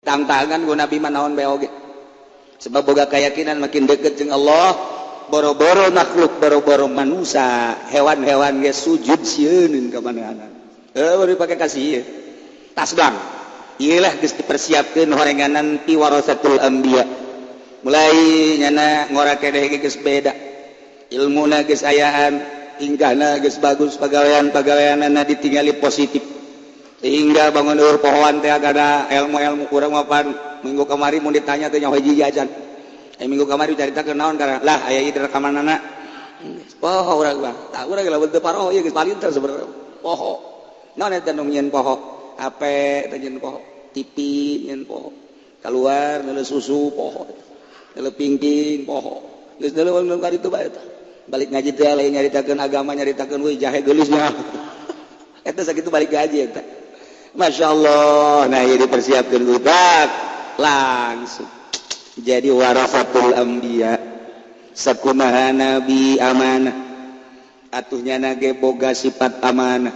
Tantangan ku Nabi mah naon bae oge. Sebab boga keyakinan makin deket jeung Allah, boro-boro makhluk, boro-boro manusia, hewan-hewan ge sujud sieun ka manehna. Baru dipake kasih ieu. Tas blang. Ieu lah geus dipersiapkeun horenganan ti warasatul anbiya. Mulai nyana ngora keneh ge geus beda. Ilmuna geus ayaan, tingkahna geus bagus, pagawean-pagaweanana ditingali positif. Sehingga bangun eur pohoan teh ada ilmu-ilmu kurang mapan. Minggu kamari mun ditanya teh nyaho hiji ajan. Minggu kamari caritakeun naon karena lah aya ieu rekamanana. Poho urang mah. Tah urang lamun teu paroho ieu geus palinter sebenarnya. Poho. Naon eta nu nyieun poho? HP teh nyieun poho, TV nyieun poho. Keluar neuleuh susu poho. Neuleuh pingking poho. Geus neuleuh nu karitu bae eta. Balik ngaji teh lain nyaritakeun agama, nyaritakeun euy jahe geulisnya. Eta sakitu balik gaji eta. Masya Allah. Nah ieu dipersiapkeun budak langsung jadi warasatul anbiya. Sakumaha nabi amanah, atuh nyana ge boga sifat amanah.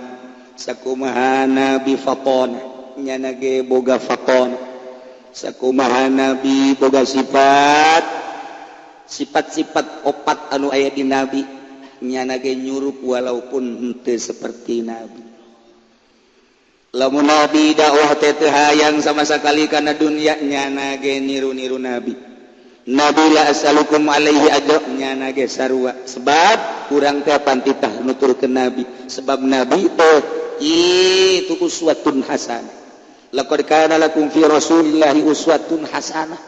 Sakumaha nabi fatonah, nyana ge boga fatonah. Sakumaha nabi boga sifat sifat-sifat opat anu aya di nabi, nyana ge nyurup walaupun henteu seperti nabi. Lamun nabi dakwah teh teu hayang sama sekali kana dunia, nyana ge niru-niru nabi. Nabi la as'alukum alaihi ajra, nyana ge sarua. Sebab urang teh pantitah nuturkeun nabi, sebab nabi teh itu uswatun hasanah. Laqad kana lakum fi rasulillahi uswatun hasanah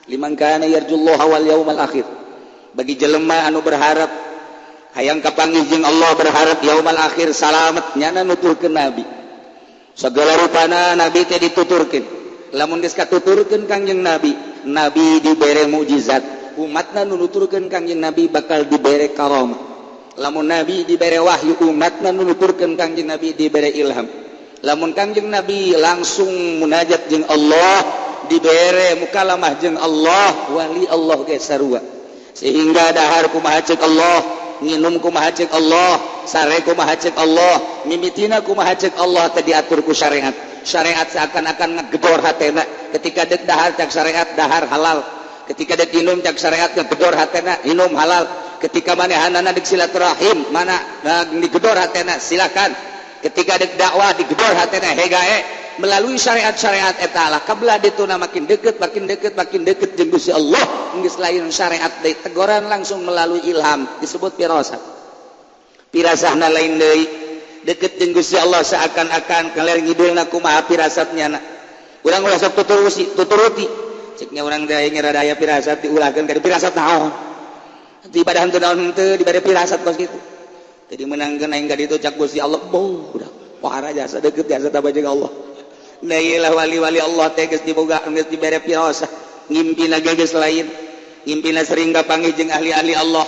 liman kana yarjullaha wal yaumal akhir. Bagi jelema anu berharap hayang kapanggih jeung Allah, berharap yaumal akhir salamet, nyana nuturkeun nabi. Segala rupana nabi teh dituturkeun. Lamun geus katuturkeun Kangjeng Nabi, nabi dibere mukjizat, umatna nu nuturkeun Kangjeng Nabi bakal dibere karomah. Lamun nabi dibere wahyu, umatna nu nuturkeun Kangjeng Nabi dibere ilham. Lamun Kangjeng Nabi langsung munajat jeung Allah, dibere mukalamah jeung Allah, wali Allah ge sarua. Sehingga dahar kumaha ceuk Allah, nginum kumaha ceuk Allah, sare kumaha ceuk Allah, mimitina kumaha ceuk Allah teh diatur ku syariat. Syariat seakan-akan ngegedor hatena ketika dek dahar cak syariat dahar halal, ketika dek minum cak syariat ngegedor hatena minum halal, ketika manehanana dek silaturahim mana digedor hatena silakan, ketika dek dakwah digedor hatena hegae. Melalui syariat-syariat eta lah kabelah dituna makin deket, makin deket, makin deket jeung Gusti Allah. Geus lain syariat deui, teguran langsung melalui ilham disebut firasat. Pirasahna lain deui, deket jeung Gusti Allah seakan-akan kaler ngidulna kumaha firasatnya na. Urang ulah sok tuturusi, tuturuti. Ceknya urang teh rada aya firasat diulahkeun ka firasat naon. Di ibadah henteu naon henteu dibere firasat kos kitu. Jadi menangkeun aing ka ditu cak Gusti Allah, boh udah pohara jasa deket jasa tabah jeung Allah. Nah iyalah wali-wali Allah teh geus diboga, geus dibere firasat, ngimpina ge geus lain. Ngimpina sering kapanggih jeung ahli-ahli Allah,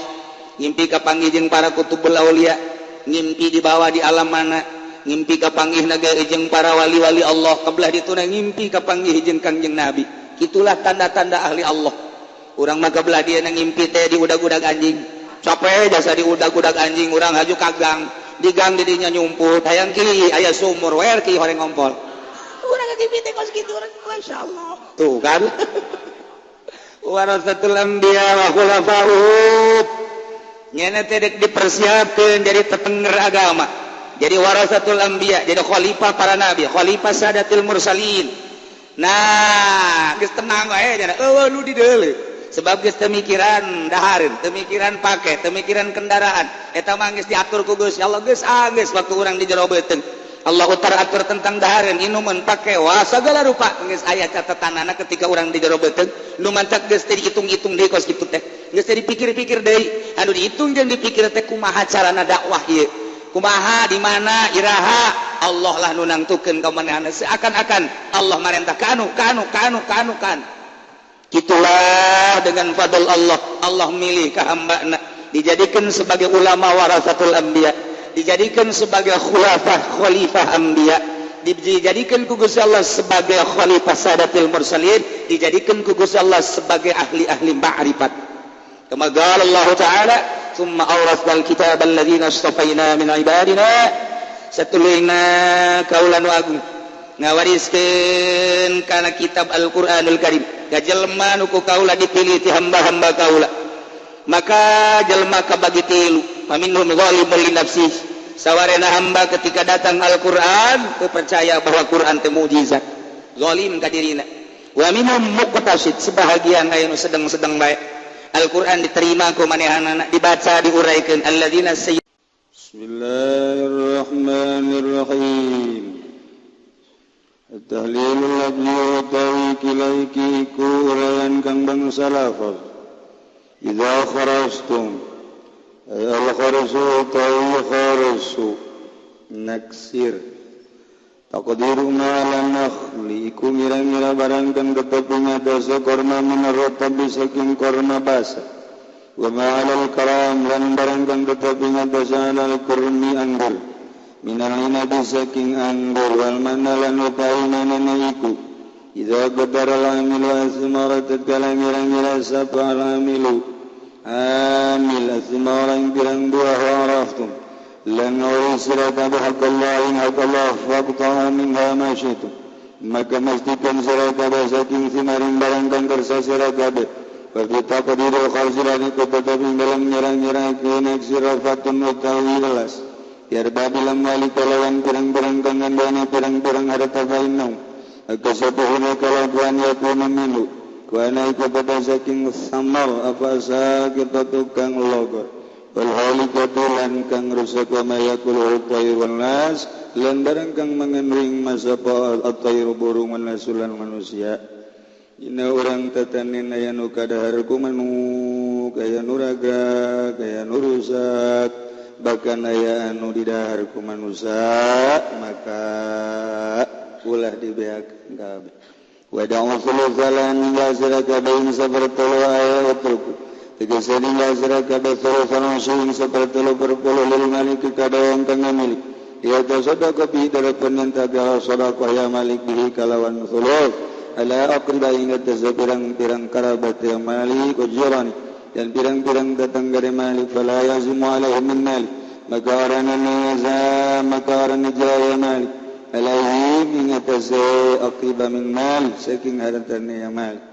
ngimpi kapanggih jeung para kutubul aulia, ngimpi dibawa di alam mana, ngimpi kapanggih naga jeung para wali-wali Allah, kebelah dituna ngimpi kapanggih jeung Kangjeng Nabi. Itulah tanda-tanda ahli Allah. Urang mah kebelah dia ngimpi teh diudag-udag anjing. Capek jasa diudag-udag anjing, urang haju ka gang, di gang didinya nyumput, hayang ki aya sumur wer ki horeng ngompol. Urang ngimpi teh kos kitu urang masyaallah. Tuh kan. Warasatul anbiya wa khulafa'uh. Nyana teh dek dipersiapkeun jadi tetenger agama. Jadi warasatul anbiya, jadi khalifah para nabi, khalifah sadatil mursalin. Nah, geus tenang wae nya. Eueuh nu dideuleu. Sebab geus teu mikiran dahareun, teu mikiran pake, teu mikiran kendaraan. Eta mah geus diatur ku Gusti Allah, geus geus waktu urang di jero beuteung. Allah teratur tentang dahareun, inuman, pake, wah segala rupa geus aya catatanana ketika urang di jero beuteung. Nu mantak geus teu dihitung-hitung deui kos kitu teh. Geus teu dipikir-pikir deui. Anu dihitung jeung dipikir teh kumaha carana dakwah ieu. Kumaha di mana iraha Allah lah nu nangtukeun ka manehna, seakan-akan Allah marentah ka anu ka anu ka anu ka anu ka anu. Itulah dengan fadl Allah, Allah milih ka hambana dijadikan sebagai ulama warasatul anbiya, dijadikan sebagai khulafah khalifah anbiya, dijadikan ku Gusti Allah sebagai khalifah sadatil mursalin, dijadikan ku Gusti Allah sebagai ahli-ahli ma'rifat. Kama qala Allah Ta'ala, thumma awrasna al-kitaba alladziina istafaina min ibadina. Satuluyna kaula nu agung Ngawariskeun kana kitab Al-Qur'anul Karim ka jelema nu ku kaula dipilih ti hamba-hamba kaula. Maka jelema kabagi tilu, faminhum zalimun li nafsihi. Sawarena hamba ketika datang Al-Qur'an teu percaya bahwa Qur'an teh mukjizat, zalim ka dirina. Wa minhum muqtasid, sebahagian aya nu sedeng-sedeng bae. Al-Qur'an diterima ku manehanana, dibaca diuraikeun alladzina. Bismillahirrahmanirrahim. Tahlilul lafzi wa tawiki laiki ku uraian kang bangsa lafaz. Idza kharastum ay al kharasu tawi kharasu naksir taqdiru ma la nakhli iku mira-mira barang kang tetep ing korma minar ratabi saking korma basa wa ma alal karam lan barang kang tetep ing alal kurmi anggur minal inabi saking anggur wal mana lan utawi manana iku idza qadara al-amilu asmara tatkala mira-mira sapa al-amilu amil asmara ing pirang buah wa araftum lan uri sira kabeh haqqallah ing haqqallah faqta'a minha ma syi'tum maka mestikan sira kabeh saking simaring barang kang kersa sira kabeh wa fi taqdiril kharsi lan iku tetep ing dalem nyerang-nyerangkeun sira fatun utawi welas biar babil amwali kalawan pirang-pirang kang ngandana pirang-pirang harta fainau akasabuhuna kalakuan yakuna minhu kuana iku pada saking samar apa sakit tukang logor wal halikatu lan kang rusak wa ma yakulu tayr wan nas lan barang kang mangan ring masapa at-tayr burung wan nas lan manusia. Dina urang tatanin aya nu kadahar ku manuk, aya nu raga, aya nu rusak, bahkan aya anu didahar ku manusia, maka ulah dibeakeun kabeh. Wa da'u thuluthalan ninggal sira kabeh ing sapertelu aya utruku. Tegese ninggal sira kabeh thuluthalan sing sapertelu perpuluh lil malik kada wong kang milik. Ya tasaddaqa bi darapan tagah sadaqah ya malik bihi kalawan thuluth. Ala aqriba ing atas pirang-pirang kerabat yang malik ujuran dan pirang-pirang tetangga malik fala yazimu alaihi min malik maka orang naza maka orang jaya malik alaihi ing atas aqriba min mal saking hartane yang malik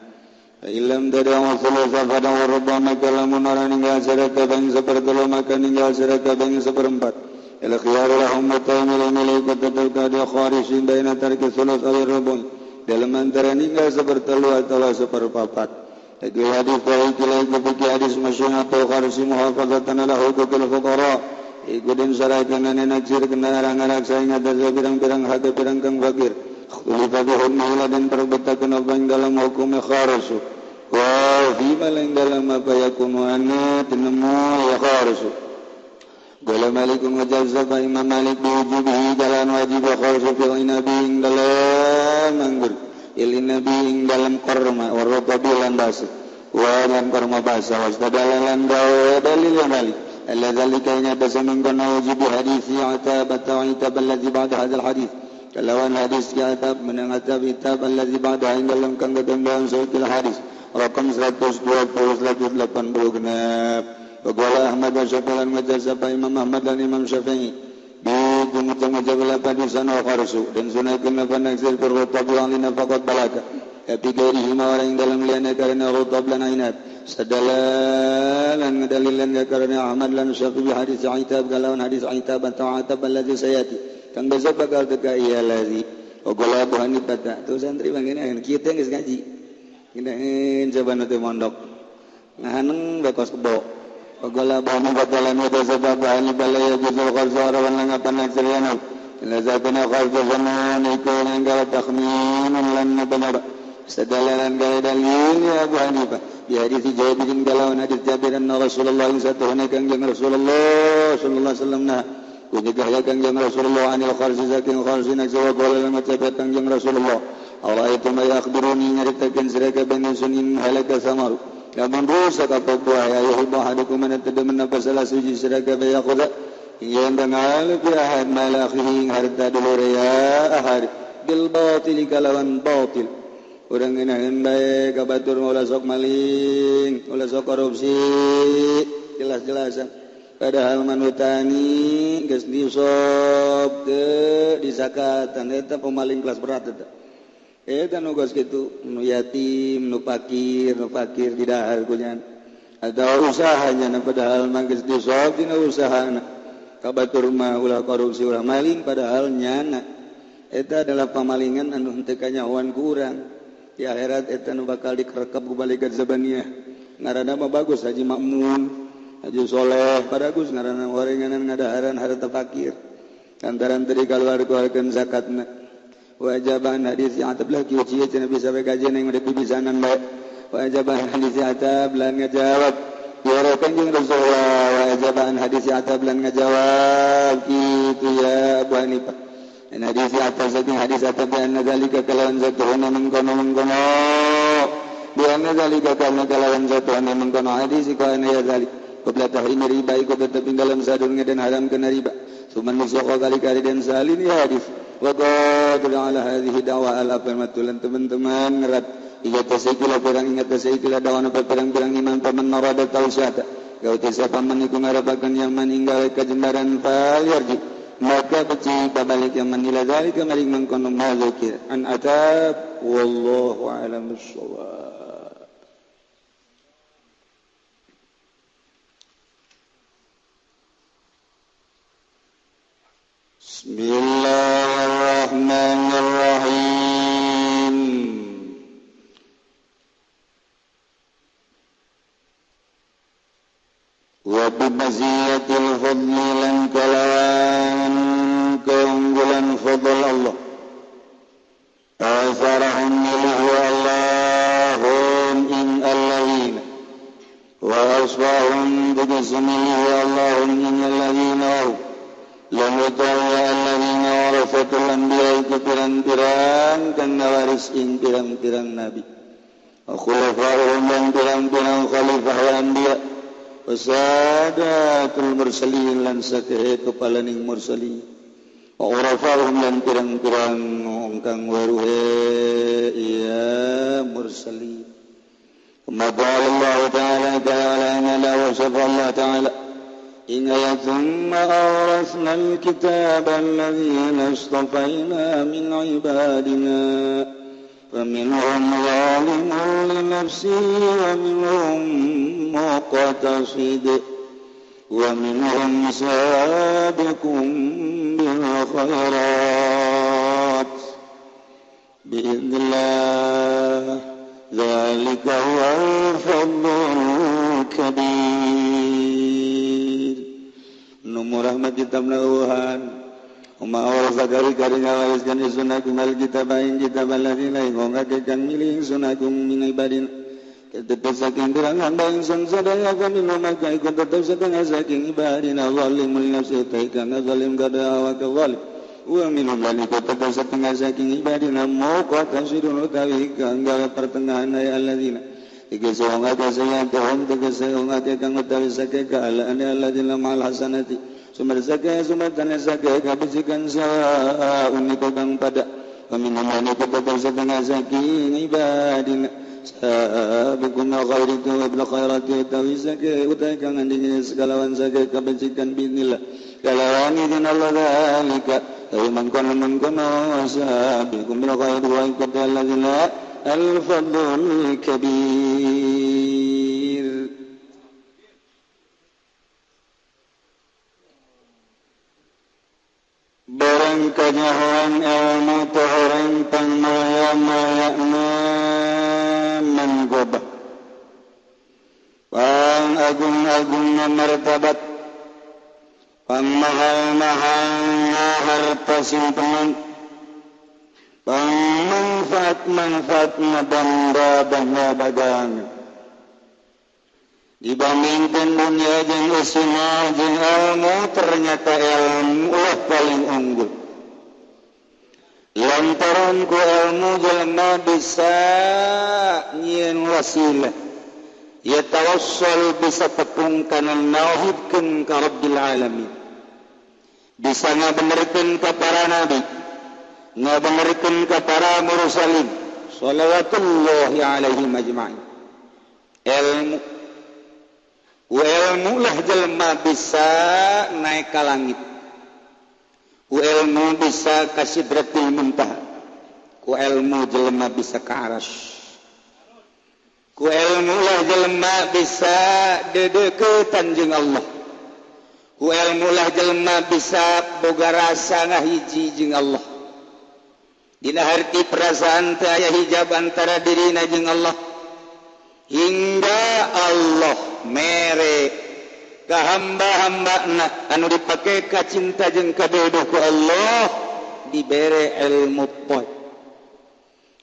illam tad'u thulutha fada warba maka lamun orang ninggal sedekah bang sepertelu maka ninggal sedekah bang seperempat al khiyar lahum mutaimil milik tetap kada kharisin baina tarki thuluth aw rubun dalam antara ninggal sepertelu atau seperpapat. Iku hadis baik lai kupiki hadis masyhur atau kharsi muhafazatan ala huquqil fuqara. Iku den sarakeun naksir kena arang-arak saing atas pirang-pirang hak pirang kang fakir. Khulifa bi hukmi dan perbetakeun apa ing dalam hukum kharsu. Wa fi malang dalam apa yakunu ana tenemu ya kharsu. Qala Malikun wa jazza Imam Malik bi wujubihi jalan wajib kharsu fil inabi ing dalam anggur il inabi ing dalam korma wa ratabi lan basa wa lan korma basa wastadala lan gawe dalil Malik alla zalika ing atas mengkono wajib hadis atab ta'ita allazi ba'da hadzal hadis kalawan hadis atab menang atab itab allazi ba'da ing dalam kang ketambahan saukil hadis rakam 120 180 genep. Waqala Ahmad wa Syafi'i wa jazaba Imam Ahmad dan Imam Syafi'i bi mujab la sana wa kharsu dan sunahkeun apa naksir perrotab lan nafaqat balaka tapi gairihi ma orang dalam liana karena rotab lan ainat sadalalan dalilan karena Ahmad lan Syafi'i hadis Aitab kalawan hadis Aitab atau Atab allazi sayati kang besok bakal teka iya lazi Waqala Abu Hanifah tuh santri mangkene kieu teh geus ngaji ngeunaheun coba nu teu mondok ngahaneng bekos kebo. Waqala Abu Hanifah lam yatasabab an bala yajuzul kharsara wa lan naksiriyana illa zakana kharsu zaman ikun anggal takhmin lan benar sadalalan gawe dalil ya Abu Hanifah bi hadis Jabir kalawan hadis Jabir anna Rasulullah satuhna kangjeng Rasulullah sallallahu alaihi wasallam nah kunyegah ya kangjeng Rasulullah anil kharsi saking kharsi naksawa qala lan macapat kangjeng Rasulullah ara'aitu ma yakhbiruni nyaritakeun sira kabeh ingsun in halaka samaru lamun rusak apa buah ya yuhibbu ahadukum an tadamanna salah suci sira kabeh yaqudha yen dangal fi ahad mal akhihi harta dulure ya ahad bil batil kalawan batil urang ngeunaheun bae ka batur ulah sok maling ulah sok korupsi jelas-jelasan Padahal manutani geus disob teu dizakatan eta pemaling kelas berat eta. Eta nu geus kitu nu yatim, nu fakir didahar ku nya. Atau usahanya na padahal mah geus disob dina usahana. Ka batur mah ulah korupsi ulah maling padahal nyana. Eta adalah pamalingan anu henteu kanyahoan ku urang. Di akhirat eta nu bakal dikerekep ku malaikat zabaniyah. Ngaranna mah bagus Haji Makmun, Haji Soleh, bagus ngaranna orenganan ngadaharan harta fakir. Lantaran tadi kaluar-keluarkeun zakatna. Wajaban hadis yang atap lah kieu cieu cenah bisa bae kajian yang udah pibisanan bae. Wajaban hadis atap lan ngajawab. Ya Kanjeng Rasulullah wajaban hadis atap lan ngajawab kitu ya Abu Hanifah. Dan hadis atas saking hadis atap bi anna zalika kalawan zatuhuna mengkono-mengkono. Bi anna zalika kana kalawan zatuhuna mengkono hadis iku ana ya zalik. Qabla tahrim riba iku tetep ing dalam sadurunge dan haram kena riba. Suman musaqa kali dan salin ya hadis. Wa qad ala hadhihi da'wa ala permatulan teman-teman ngerat ingat tasikila pirang ingat tasikila dawana pirang-pirang iman paman narada tausyata. Gau tesa paman iku ngarapakeun yang maninggal kajembaran fal yarji. Maka becik balik yang manila zalika maring mangkono ma dzikir an atab wallahu a'lam bissawab. Bismillahirrahmanirrahim. Wa bi maziyatil fadli lan kalawan keunggulan fadl Allah. Azarahum milih Allahum in alladzina wa asbahum bigasmilih Allahum in alladzina lam yutawwa alladzina warasatul anbiya iku pirang-pirang kang ngawaris ing pirang-pirang nabi. Khulafa'uhum lan pirang-pirang khalifah wa anbiya wasadatul mursalin lan sakehe kepalaning mursalin. Wa urafa'uhum lan pirang-pirang kang waruhe ya mursalin. Kama qala Allah ta'ala ta'ala la wa syafa Allah ta'ala إن ثم أورثنا الكتاب الذين اصطفينا من عبادنا فمنهم ظالم لنفسه ومنهم مقتصد ومنهم سابق بالخيرات بإذن الله ذلك هو الفضل الكبير. Numu rahmat kitab nauhan Uma awal sagari kari ngawariskan isunakum alkitab ing kitab alladzina ingongake kang milih isunakum min ibadin tetep saking pirang hamba ingsun sadaya kami maka iku tetep setengah saking ibadina zalimul nafsi kang zalim kada awak zalim wa minhum lan iku tetep setengah saking ibadina muqtasidun utawi kang gawe pertengahan ay alladzina tegese wong akeh sing tuhum tegese wong akeh kang utawi sake ka ala alladzina ma'al hasanati sumber sake sumber tanah sake kabecikan saun iku kang pada paminum lan iku tetep setengah saking ibadina sabiqun khairitu wa bil khairati utawi sake utawi kang andine segalawan sake kabecikan binillah kalawan izin Allah zalika tawi mangkono mangkono sabiqun bil khairi wa iku alladzina al-fadlul kabir. Barang kanyahoan ilmu tohoreng pangmaya-maya manggobah pang agung-agung martabat pang mahal-mahal harta simpenan pang manfaat-manfaatna bangga-bangga bagangan dibandingkan dunia jeung usina jeung ilmu ternyata ilmu lah paling unggul. Lantaran ku ilmu jelema bisa nyieun wasilah ya tawassul bisa tepung kana nauhidkeun ka Rabbil alamin, bisa ngabenerkeun ka para nabi, ngabenerkeun ka para mursalin shalawatullahi alaihim ajma'in. Ilmu Ku ilmu lah jelema bisa naik ka langit. Ku ilmu bisa ka sidratil muntaha. Ku ilmu jelema bisa ka arasy. Ku ilmu lah jelema bisa dedeukeutan jeung Allah. Ku ilmu lah jelema bisa boga rasa ngahiji jeung Allah. Dina harti perasaan teu aya hijab antara dirina jeung Allah. Hingga Allah mere ka hamba-hambana anu dipake ka cinta jeung kadeudeuh ku Allah dibere ilmu poe.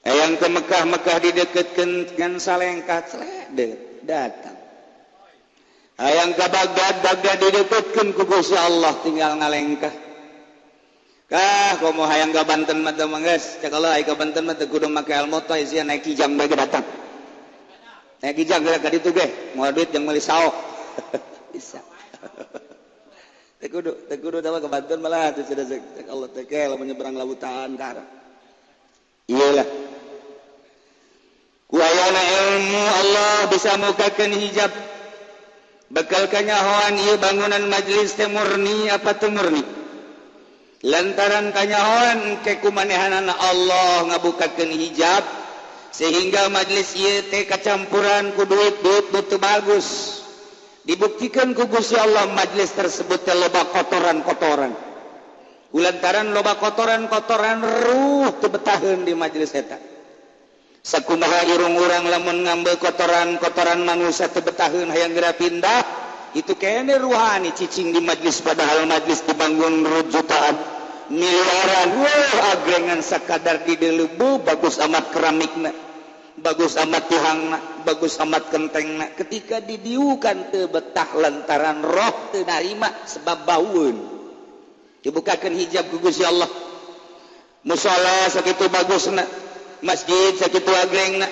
Hayang ke Mekah, Mekah dideketkeun ngan salengkah deut datang. Hayang ka Baghdad, Baghdad dideketkeun ku Gusti Allah tinggal ngalengkah. Kah komo hayang ka Banten mah teu geus, cek Allah ai ka Banten mah teu kudu make ilmu teh sia naik kijang bae datang. Naik kijang geura ka ditu ge, moal duit jeung meuli saok. Bisa. Teu kudu teh ka Banten malah teu cek Allah teh ke lamun nyebrang lautan ka. Iyalah. Ku ayana ilmu Allah bisa mukakeun hijab. Bekal kanyahoan ieu bangunan majelis teh murni apa teu murni? Lantaran kanyahoan ke kumanehanana Allah ngabukakeun hijab sehingga majelis ieu teh kacampuran ku duit-duit nu teu bagus. Dibuktikan ku Gusti Allah majelis tersebut teh loba kotoran-kotoran. Lantaran loba kotoran-kotoran ruh teu betaheun di majelis eta. Sakumaha irung urang lamun ngambil kotoran-kotoran manusia teu betaheun hayang geura pindah, itu kene ruhani cicing di majelis padahal majelis dibangun jutaan miliaran. Wah, agrengan sakadar di deuleuh bagus amat keramikna, bagus amat tihangna, bagus amat kentengna. Ketika didiukan teu betah lantaran roh teu narima sebab baueun. Dibukakan hijab ku Gusti Allah. Musala sakitu bagusna, masjid sakitu agrengna,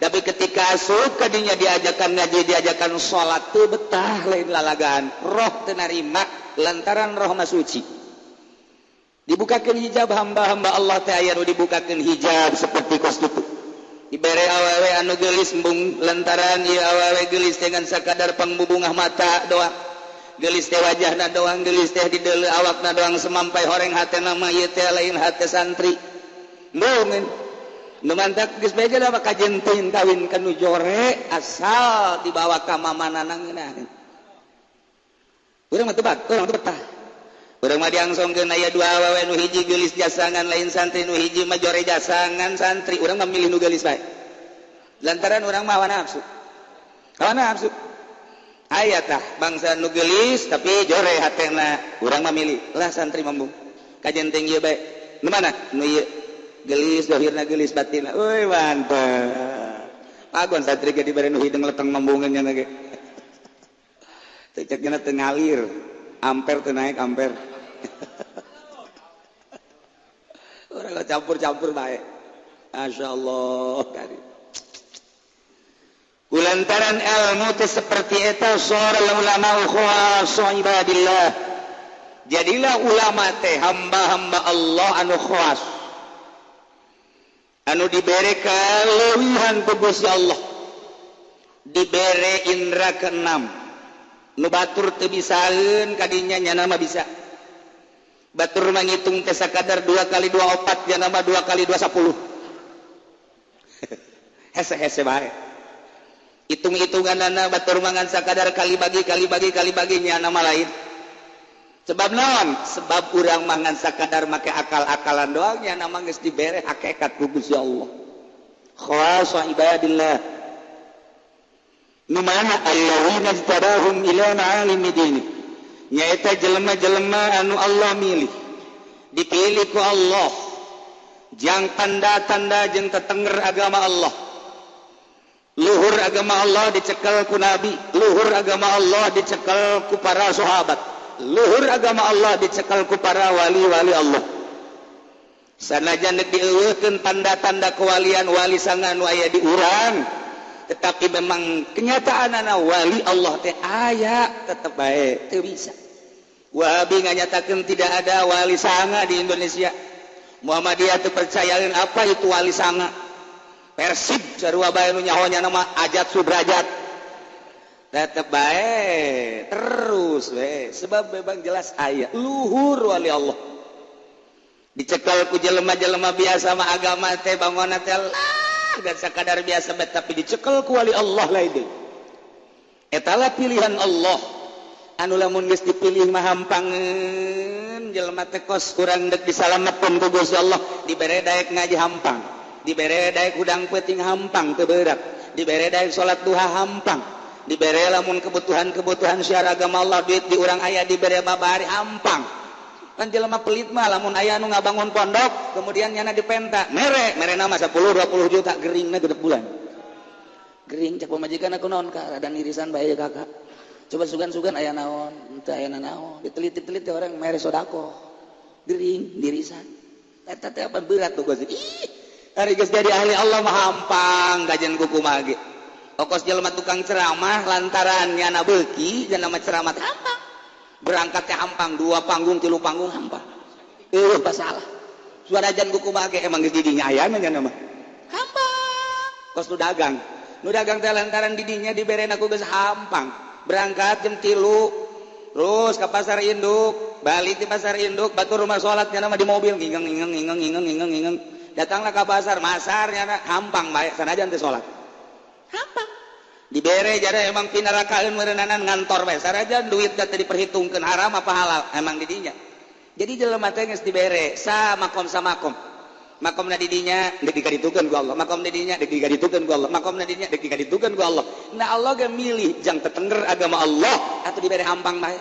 tapi ketika asup kadinya diajakan ngaji, diajakan salat teu betah lain lalagaan, roh teu narima lantaran roh mah suci. Dibukakeun hijab hamba-hamba Allah teh aya nu dibukakeun hijab seperti kos kitu. Dibere awewe anu geulis embung lantaran ieu awewe geulis dengan sakadar pangbubungah mata doang. Geulis teh wajahna doang, geulis teh di deuleu awakna doang semampai horeng hatena mah ieu teh lain hate santri. Embungeun. Nu mantak geus beja da mah kajentin kawin ka nu jore asal dibawa ka mamanana ngeunaheun. Urang mah teu bat, urang teu betah. Urang mah diangsongkeun aya dua awewe nu hiji geulis jasangan lain santri, nu hiji mah jore jasangan santri. Urang mah milih nu geulis bae. Lantaran urang mah hawa nafsu. Hawa nafsu. Aya tah bangsa nu geulis tapi jore hatena. Urang mah milih lah santri mambung. Kajenting ieu bae. Nu mana? Nu ieu geulis dohirna geulis batinna. Euy mantep. Pagon santri ge dibere nu hideung leteng mambungeun nya ge. Teu cek nya teu ngalir. Ampere teu naik ampere. Orang campur-campur bae. Masya Allah kari. Kulantaran ilmu teh seperti eta sora ulama khawasu ibadillah. Jadilah ulama teh hamba-hamba Allah anu khawas. Anu dibere kaleuwihan ku Gusti Allah. Dibere indra keenam. Nu batur teu bisaeun kadinya nyana mah bisa. Batur manghitung teh sakadar 2 kali 2 4 nyana mah 2 kali 2 10. Hese-hese bae. Hitung-hitunganana batur mangan sakadar kali bagi kali bagi kali bagi nyana mah lain. Sebab naon? Sebab urang mangan sakadar make akal-akalan doang nyana mah geus dibere hakikat ku Gusti Allah. Khawasa ibadillah. Nu mana alladzina ijtabahum ila ma'alimi dini. Nyaeta jelema-jelema anu Allah milih. Dipilih ku Allah. Jang tanda-tanda jeung tetenger agama Allah. Luhur agama Allah dicekel ku nabi, luhur agama Allah dicekel ku para sahabat, luhur agama Allah dicekel ku para wali-wali Allah. Sanajan deuk dieuweuhkeun tanda-tanda kewalian wali sanga nu aya di urang, tetapi memang kenyataanana wali Allah teh aya tetep bae teu bisa. Wahabi nganyatakeun tidak ada wali sanga di Indonesia. Muhammadiyah teu percayaeun apa itu wali sanga. Persib sarua bae nu nyaho nya nama Ajat Sudrajat. Tetep bae terus we, sebab memang jelas aya luhur wali Allah. Dicekel ku jelema-jelema biasa mah agama teh bangunna teh lah dan sakadar biasa bae, tapi dicekel ku wali Allah lain deui. Eta lah pilihan Allah anu lamun geus dipilih mah hampangeun jelema teh, kos urang dek disalametkeun ku Gusti Allah. Dibere daek ngaji hampang, dibere daek hudang peuting hampang, teu berat, dibere daek salat duha hampang, dibere lamun kebutuhan-kebutuhan syiar agama Allah duit di urang aya, dibere babari hampang. Kan jelema pelit mah lamun aya nu ngabangun pondok kemudian nyana dipenta mere mere nama 10 20 juta, geringna genep bulan gering. Cek pamajikan aku naon kak, rada irisan bae kakak, coba sugan-sugan aya naon, henteu aya naon, diteliti-teliti orang mere sodako, gering dirisan. Eta teh apa berat tuh? Ih, ari geus jadi ahli Allah mah hampang kajian kuku mage. Okos jelema tukang ceramah lantaran nyana beuki dan nama ceramah hampang, berangkatnya hampang, dua panggung tilu panggung hampang, masalah suara jan kuku mage emang geus didinya ayana nyana mah hampang. Kos nu dagang, nu dagang teh lantaran didinya dibere aku geus hampang, berangkat jam 3 terus ke pasar induk, balik di pasar induk batur rumah sholatnya nama di mobil ngingeng ngingeng ngingeng ngingeng ngingeng ngingeng, datanglah ke pasar masarnya hampang baik sanajan teh sholat hampang. Dibere jare emang pinarakaeun meureunana ngantor bae sanajan duit teh diperhitungkeun haram apa halal emang didinya. Jadi jelema teh geus dibere sa makom, sa makom, makomna didinya dek dikaritukeun ku Allah, makomna didinya dek dikaritukeun ku Allah, makomna didinya dek dikaritukeun ku Allah. Nah, Allah ge milih jang tetengger agama Allah atau dibere hampang bae.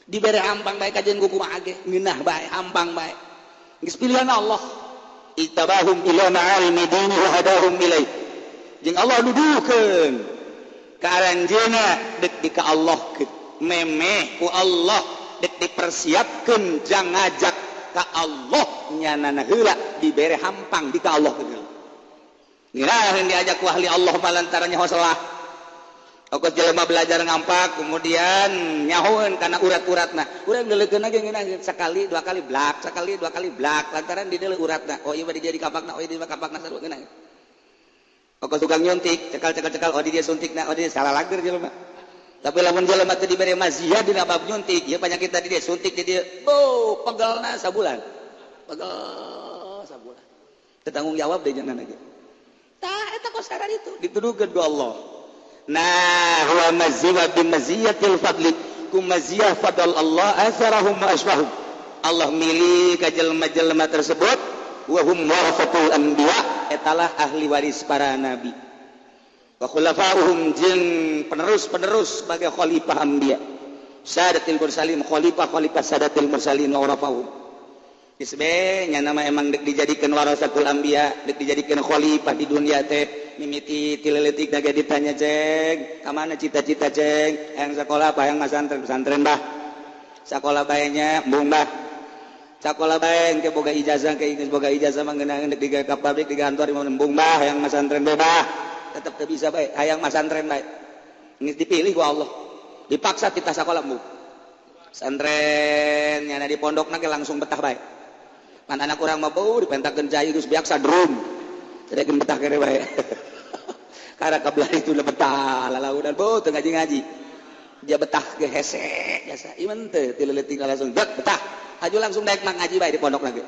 Dibere hampang bae kajian ku kumaha ge ngeunah bae hampang bae, geus pilihan Allah. Ittabahum ila ma'alimi dini wa hadahum ilaih, jeung Allah nuduhkeun ka aranjeuna dek di ka Allah memeh ku Allah dek dipersiapkeun jang ngajak ka Allah nyanana heula dibere hampang di ka Allah heula. Ngiraheun diajak ku ahli Allah mah lantaran nyaho salah. Okos jelema belajar ngampak kemudian nyahoeun kana urat-uratna, urang deuleukeun ge ngeunah sekali dua kali blak, sekali dua kali blak, lantaran dideuleu uratna. Oh, ieu mah di kapakna, oh ieu mah kapakna sarua ngeunah. Okos tukang nyuntik cekal cekal cekal, oh di dia suntikna, oh di dia salah lager jelema. Tapi lamun jelema teu dibere mazia dina bab nyuntik, ieu penyakit tadi dia suntik di dia, bo pegelna sabulan. Pegel sabulan. Teu tanggung jawab deui jangan lagi. Tah eta kos sadar itu dituduhkeun ku Allah. Nah, huwa maziyah bi maziyatil fadli, ku maziyah fadl Allah asarahum wa asfahum. Allah milih ka jelema-jelema tersebut wa hum warasatul anbiya, etalah ahli waris para nabi. Wa khulafa'uhum jeung penerus-penerus sebagai khalifah anbiya. Sadatil mursalin, khalifah-khalifah sadatil mursalin wa warafahum. Geus be nya nama emang dek dijadikeun warasatul anbiya, dek dijadikeun khalifah di dunia teh mimiti ti leutik dage ditanya, "Ceng, ka mana cita-cita, Ceng?" "Hayang sakola apa hayang masantren?" "Pesantren, bah." "Sakola bae nya?" "Embung, bah." "Sakola bae engke boga ijazah, ke geus boga ijazah mah ngeunaheun dek digawe ka pabrik, di kantor, embung, bah, hayang masantren bae, bah." Tetep teu bisa bae, hayang masantren bae. Geus dipilih ku Allah. Dipaksa kita sakola embung. Pesantren nyana di pondokna ge langsung betah bae. Pan anak urang mah beuh dipentakeun cai geus biaksa drum. Cerekeun betah kere bae. Karena kabelah itu udah betah lalaunan beuh teu ngaji-ngaji. Dia betah ge hese biasa. Ieu teu ti leutik langsung dek betah. Haju langsung daek mah ngaji bae di pondok lagi.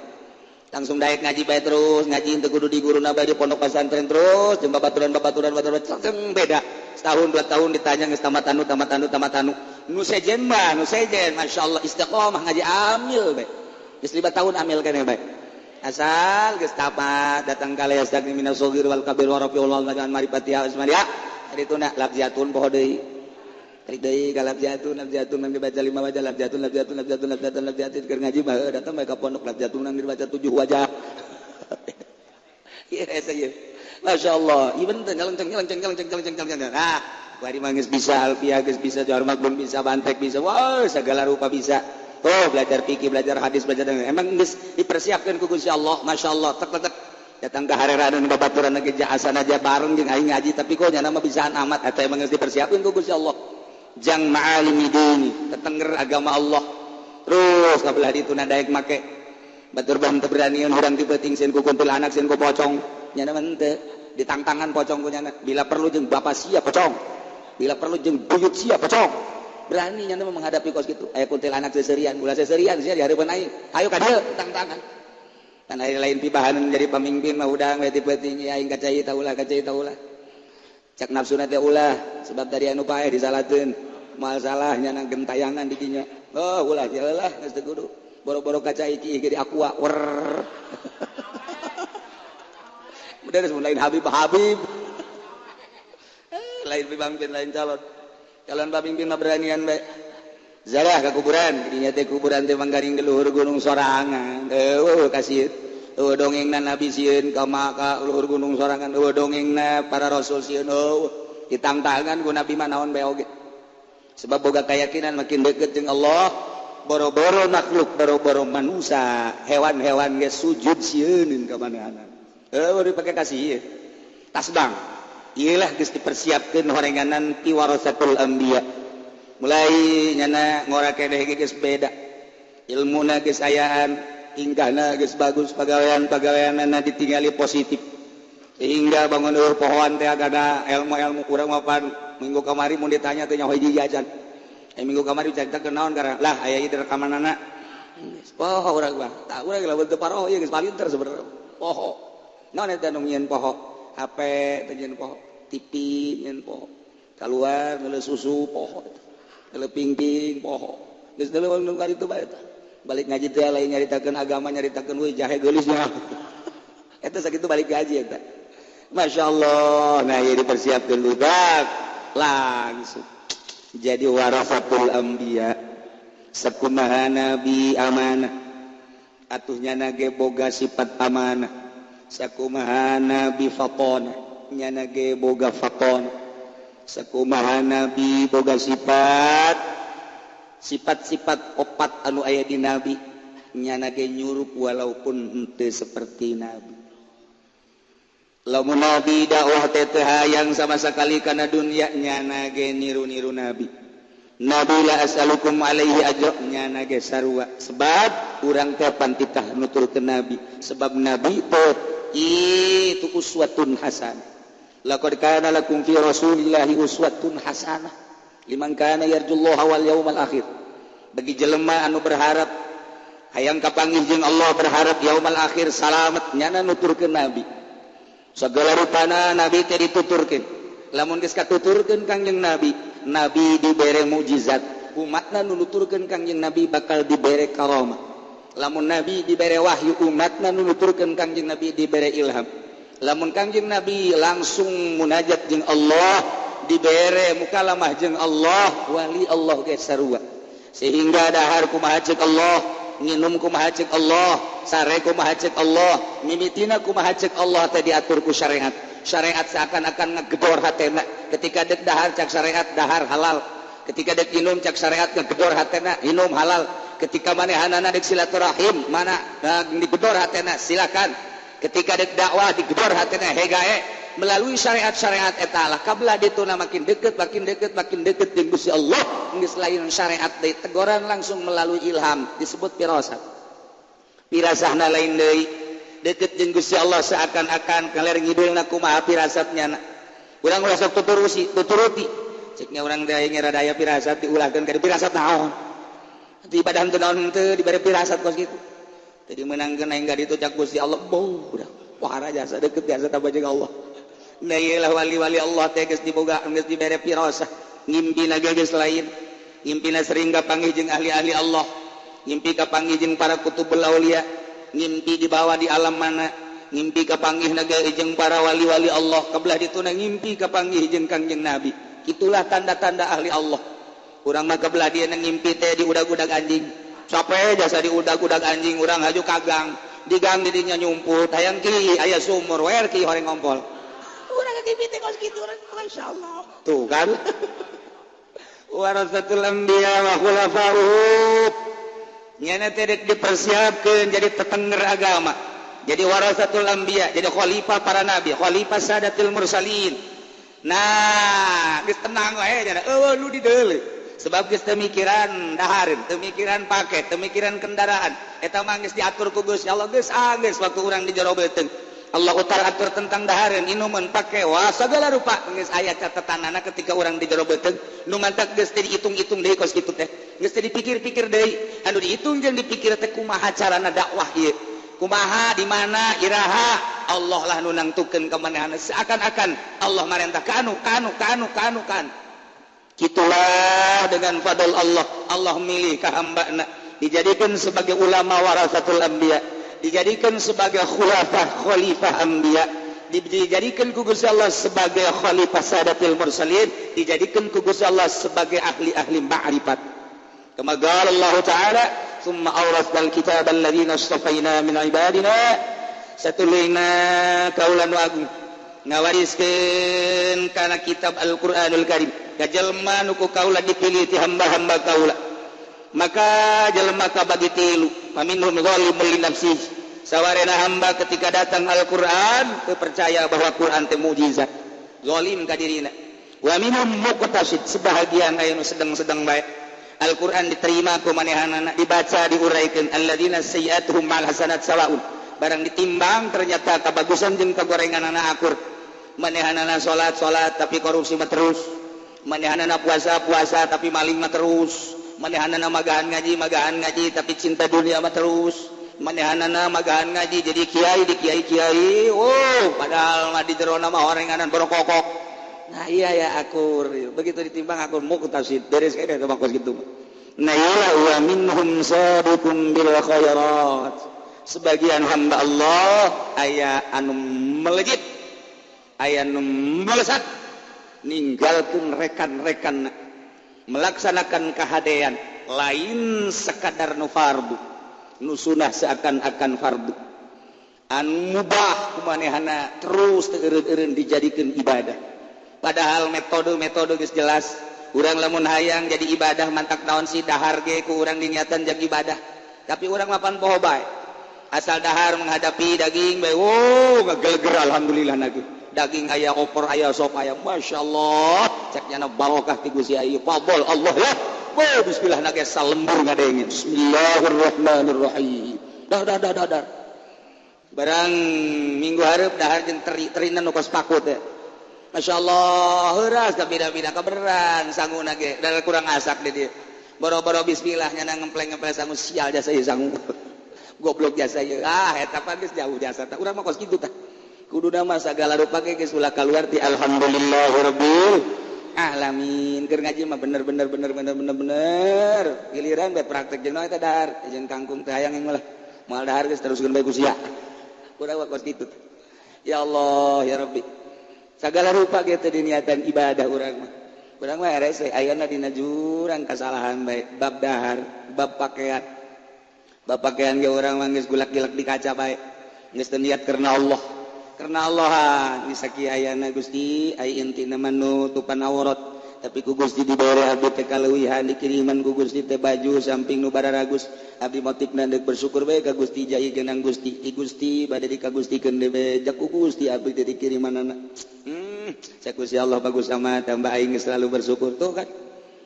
Langsung daek ngaji bae terus, ngaji teu kudu di guruna bae di pondok pesantren terus, jeung babaturan-babaturan babaturan beda. Setahun dua tahun ditanya geus tamat anu tamat anu tamat anu. Nu sejen mah, nu sejen masyaallah istiqomah ngaji amil bae. Geus 5 tahun amil keneh bae. Asal geus tamat datang ka yastagni minas shaghir wal kabir wa rafiul wa marifatiha usmaniya. Ari tuna lafziatun poho deui. Ari deui ka lafziatun, lafziatun nang dibaca 5 wajah, lafziatun lafziatun lafziatun lafziatun lafziatun keur ngaji mah datang bae ka pondok lafziatun nang dibaca 7 wajah. Ieu eta ieu. Masyaallah, ieu teh nyelenceng nyelenceng nyelenceng nyelenceng nyelenceng. Nah, bari mah geus bisa alfiah, geus bisa jawar maklum, bisa bantek, bisa wah segala rupa bisa. Oh, belajar fikih, belajar hadis, belajar emang geus dipersiapkeun ku Gusti Allah, masyaallah, tek tek datang ke harerana babaturan ge jaasan aja bareng jeung aing ngaji tapi kok nyana mah bisaan amat eta emang geus dipersiapkeun ku Gusti Allah. Jang ma'alimi dini, tetengger agama Allah. Terus kabelah ditu daek make batur bah teu beranian urang ti peuting sieun ku kuntilanak, sieun ku pocong. Nyana mah henteu, ditangtangan pocong ku nyana. Bila perlu jeung bapak sia pocong. Bila perlu jeung buyut sia pocong. Berani nyana menghadapi kos kitu. Aya kuntilanak seserian, ulah seserian sia di hareupeun aing. Ayo ka dieu tang-tangan. Tan aya lain pibahanan jadi pamimpin mah hudang we ti peuting aing kacai ta ulah kacai ta ulah. Cak nafsuna teh ulah sebab tadi anu paeh disalakeun. Moal salah nyana gentayangan di dinya. Oh ulah lah geus teu kudu. Boro-boro kaca iki jadi aqua wer. Udah lain Habib Habib. Lain pemimpin lain calon. Calon pamimpin mah beranian bae. Zarah ka kuburan, dinya teh kuburan teh manggaring di luhur gunung sorangan. Eueuh kasieun. Eueuh dongengna nabi sieun ka maka luhur gunung sorangan, eueuh dongengna para rasul sieun. Eueuh ditangtangan ku nabi mah naon bae oge. Sebab boga keyakinan makin deket jeung Allah, boro-boro makhluk, boro-boro manusia, hewan-hewan ge sujud sieuneun ka manehna. Eueuh dipake kasih ieu. Tasbang. Ieu lah geus dipersiapkeun horenganan ti warasatul anbiya. Mulai nyana ngora keneh ge geus beda. Ilmuna geus ayaan, tingkahna geus bagus, pagawean-pagaweanana ditingali positif. Sehingga bangun eueuh pohoan teh agana ilmu-ilmu urang mah pan minggu kamari mun ditanya teh nyaho hiji acan. Minggu kamari caritakeun naon karena lah aya ieu rekamanana. Geus poho urang mah. Tah urang lamun teu paroho ieu geus palinter sebenarnya. Poho. Naon eta nu nyieun poho? HP teh nyieun poho, TV nyieun poho. Kaluar meuleuh susu poho. Meuleuh pingping poho. Geus deuleu nu karitu bae eta. Balik ngaji teh lain nyaritakeun agama nyaritakeun euy jahe geulisnya. Eta sakitu balik ngaji eta. Masya Allah. Nah ieu dipersiapkeun budak langsung jadi warasatul anbiya. Sakumaha nabi amanah, atuh nyana ge boga sifat amanah. Sakumaha nabi fatonah, nyana ge boga fatonah. Sakumaha nabi boga sifat sifat-sifat opat anu aya di nabi, nyana ge nyurup walaupun henteu seperti nabi. Lamun nabi dakwah teh teu hayang sama sekali kana dunia, nyana ge niru-niru nabi. Nabi la as'alukum alaihi ajra, nyana ge sarua. Sebab urang teh pantitah nuturkeun nabi, sebab nabi teh itu uswatun hasanah. Laqad kana lakum fi rasulillahi uswatun hasanah liman kana yarjullaha wal yaumal akhir. Bagi jelema anu berharap hayang kapanggih jeung Allah, berharap yaumal akhir salamet, nyana nuturkeun nabi. Segala rupana nabi teh dituturkeun. Lamun geus katuturkeun Kangjeng Nabi, nabi dibere mukjizat, umatna nu nuturkeun Kangjeng Nabi bakal dibere karomah. Lamun nabi dibere wahyu, umatna nu nuturkeun Kangjeng Nabi dibere ilham. Lamun Kangjeng Nabi langsung munajat jeung Allah, dibere mukalamah jeung Allah, wali Allah ge sarua. Sehingga dahar kumaha ceuk Allah, nginum kumaha ceuk Allah, sare kumaha ceuk Allah, mimitina kumaha ceuk Allah teh diatur ku syariat. Syariat seakan-akan ngegedor hatena. Ketika dek dahar cak syariat dahar halal. Ketika dek minum cak syariat ngegedor hatena minum halal. Ketika manehanana dek silaturahim mana digedor hatena silakan. Ketika dek dakwah digedor hatena hegae. Melalui syariat-syariat eta lah kabelah dituna makin deket makin deket makin deket jeung Gusti Allah. Geus lain syariat deui, teguran langsung melalui ilham disebut firasat. Pirasahna lain deui, deket jeung Gusti Allah seakan-akan kaler ngidulna kumaha pirasatnya. Urang ulah sok tuturusi, tuturuti. Ceknya urang teh aya rada aya pirasat diulahkeun ka pirasat naon. Di ibadah teu naon teu dibere pirasat kos kitu. Tadi meunangkeun aing ka ditu cak Gusti Allah, beuh udah. Wah jasa deket jasa tambah jeung Allah. Nah ieu lah wali-wali Allah teh geus diboga geus dibere pirasah. Ngimpina ge geus lain. Ngimpina sering kapanggih jeung ahli-ahli Allah. Ngimpi kapanggih jeung para kutubul aulia. Ngimpi dibawa di alam mana, ngimpi kapanggih naga jeung para wali-wali Allah, kabelah dituna ngimpi kapanggih jeung Kangjeng Nabi. Itulah tanda-tanda ahli Allah. Urang mah kabelah dia ngimpi teh diudag-udag anjing. Sampai jasa diudag-udag anjing urang haju ka gang. Di gang didinya nyumput, hayang ki aya sumur wer ki horeng ngompol. Urang ngimpi teh kos kitu urang masyaallah. Tuh kan. Warasatul anbiya wa khulafa'uh. Nyana teh dek dipersiapkeun jadi tetenger agama. Jadi warasatul anbiya, jadi khalifah para nabi, khalifah sadatil mursalin. Nah, geus tenang wae nya. Eueuh nu dideuleu. Sebab geus teu mikiran dahareun, teu mikiran paket, teu mikiran kendaraan. Eta mah geus diatur ku Gusti Allah, geus anggeus waktu urang di jero beuteung. Allah utar atur tentang dahareun, inuman, pake, wah segala rupa geus aya catatanana ketika urang di jero beuteung nu mantak geus teu dihitung-hitung deui kos kitu teh, geus teu dipikir-pikir deui. Anu dihitung jeung dipikir teh kumaha carana dakwah ieu, kumaha, di mana, iraha. Allah lah nu nangtukeun ka manehna, seakan-akan Allah marentah ka anu ka anu ka anu ka anu ka anu. Kitulah dengan fadl Allah, Allah milih ka hambana dijadikan sebagai ulama warasatul anbiya, dijadikan sebagai khulafah khalifah anbiya, dijadikan ku Gusti Allah sebagai khalifah sadatil mursalin, dijadikan ku Gusti Allah sebagai ahli-ahli ma'rifat. Kama qala Allah Ta'ala, "Tsumma awrasnal kitaba alladziina istafaina min ibadina." Satuluyna kaula nu agung ngawariskeun kana kitab Al-Qur'anul Karim ka jelema nu ku kaula dipilih ti hamba-hamba kaula. Maka jelema kabagi tilu, faminhum zalimul li nafsihi. Sawarena hamba ketika datang Al-Qur'an teu percaya bahwa Qur'an teh mukjizat, zalim ka dirina. Wa minhum muqtasid, sebahagian aya nu sedang-sedang bae. Al-Qur'an diterima ku manehanana, dibaca, diuraikeun, alladzina sayyi'atuhum ma'al hasanat sawaun. Barang ditimbang ternyata kabagusan jeung kagorenganana akur. Manehanana salat-salat tapi korupsi mah terus. Manehanana puasa-puasa tapi maling mah terus. Manehanana magahan ngaji tapi cinta dunia mah terus. Manehanana magahan ngaji jadi kiai di kiai-kiai, oh padahal mah di jerona mah orenganan borokokok. Nah iya ya akur, begitu ditimbang akur muqtasid, beres kene teh kos kitu. Nah iya wa minhum sabiqun bil khairat. Sebagian hamba Allah aya anu melejit, aya anu melesat, ninggalkeun rekan-rekan melaksanakan kahadean lain sekadar nu fardu, nu sunah seakan-akan fardu, anu mubah kumanehana terus teu eureun-eureun dijadikeun ibadah. Padahal metode-metode geus jelas. Urang lamun hayang jadi ibadah mantak naon sih dahar ge ku urang diniatan jadi ibadah, tapi urang mapan poho bae. Asal dahar menghadapi daging bae, wow ngageleger alhamdulillah nagih. Daging aya, opor aya, sop aya, masyaallah, cek nyana barokah ti Gusti ieu fadl Allah ya. Wow, bismillah nage salembur ngadengin. Bismillahirrahmanirrahim. Dah dah dah dah dah. Barang minggu hareup dahar jeung teri-terina nu kos paku teh. Masyaallah, heuras ka bida-bida kabeneran sanguna ge, da kurang asak di dieu. Boro-boro bismillah nyana ngempleng-ngempleng sangu sial jasa ieu sangu. Goblok jasa ieu. Ah, eta pan geus jauh jasa tah. Urang mah kos kitu tah. Kuduna mah sagala rupa ge geus ulah kaluar ti alhamdulillahirabbil alamin. Keur ngaji mah bener bener bener bener bener bener. Giliran bae praktek jeung eta dahar, jeung kangkung teh hayang yang malah. Moal dahar geus teruskeun bae ku sia. Urang mah kos kitu. Ya Allah, ya Rabbi. Sagala rupa ge teh diniatan ibadah urang mah. Urang mah rese ayeuna dina jurang kasalahan bae bab dahar, bab pakaian. Bab pakaian ge urang mah geus gulak-gilak di kaca bae. Geus teu niat karena Allah. Karena Allah bisa kieu ayana Gusti, ai intina mah nutupan aurat, tapi ku Gusti dibere abdi teh kaleuwihan, dikiriman ku Gusti teh baju samping nu bararagus. Abdi motifna deuk bersyukur bae ka Gusti jai genang Gusti. I Gusti bade dikagustikeun deui jak ku Gusti abdi teh dikirimanana. Cek Gusti Allah bagus amat, tambah aing selalu bersyukur tuh kan.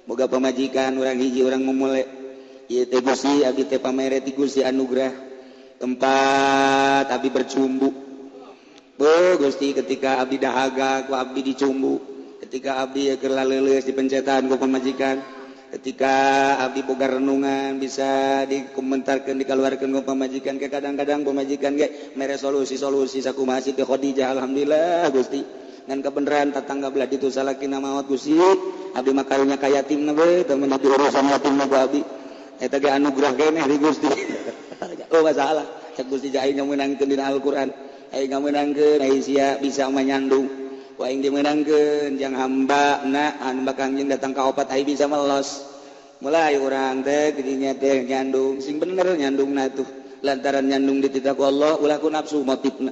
Boga pamajikan urang hiji urang memule. Ieu teh Gusti abdi teh pamere ti Gusti anugerah tempat abdi bercumbu. Bo Gusti ketika abdi dahaga ku abdi dicumbu, ketika abdi keur laleuleus dipencetan ku pamajikan, ketika abdi boga renungan bisa dikomentarkeun dikaluarkeun ku pamajikan, ke kadang-kadang pamajikan ge mere solusi-solusi sakumaha Siti Khadijah alhamdulillah Gusti. Ngan kebenaran tetangga belah ditu salakina maot Gusti, abdi mah karunya ka yatimna we teu meunang diurusan yatimna ku abdi. Eta ge anugerah keneh di Gusti. Oh masalah, cek Gusti aing meunangkeun dina Al-Qur'an. Aing ngamenangkeun ai sia bisa manyandung. Ku aing dimeunangkeun jang hamba na anu Kangjeng datang ka opat ai bisa melos. Mulai urang teh didinya teh nyandung sing bener nyandungna tuh. Lantaran nyandung dititah ku Allah ulah ku nafsu motifna.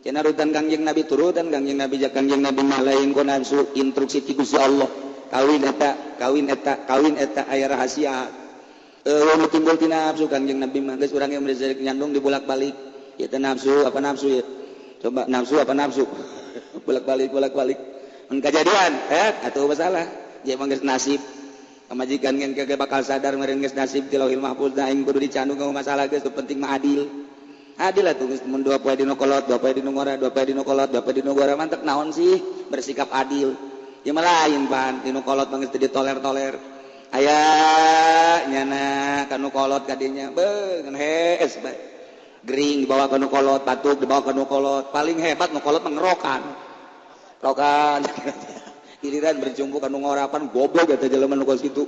Cenah rutan Kangjeng Nabi turutan Kangjeng Nabi jak Kangjeng Nabi mah lain ku nafsu instruksi ti Gusti Allah. Kawin eta, kawin eta, kawin eta aya rahasia. Eueuh timbul ti nafsu Kangjeng Nabi mah geus urang ge rezeki nyandung dibolak-balik. Ya teh nafsu apa nafsu ya? Coba nafsu apa nafsu? Bolak-balik bolak-balik. Mun kajadian, atuh masalah. Dia mah geus nasib. Pamajikan geus kagak bakal sadar meureun geus nasib ti Lauhil Mahfuz da aing kudu dicandung ka masalah geus penting mah adil. Adil atuh geus mun 2 poe dinu kolot, 2 poe dinu ngora, 2 poe dinu kolot, 2 poe dinu ngora mantek naon sih bersikap adil. Ieu mah lain pan dinu kolot mah geus teu ditoler-toler. Aya nyana kanu kolot kadinya beuh ngan hees bae. Gering dibawa ka nu kolot, batuk dibawa ka nu kolot. Paling hebat nu kolot mah ngerokan. Rokan. Giliran berjumpa kanu ngorapan goblok eta jelema nu kos kitu.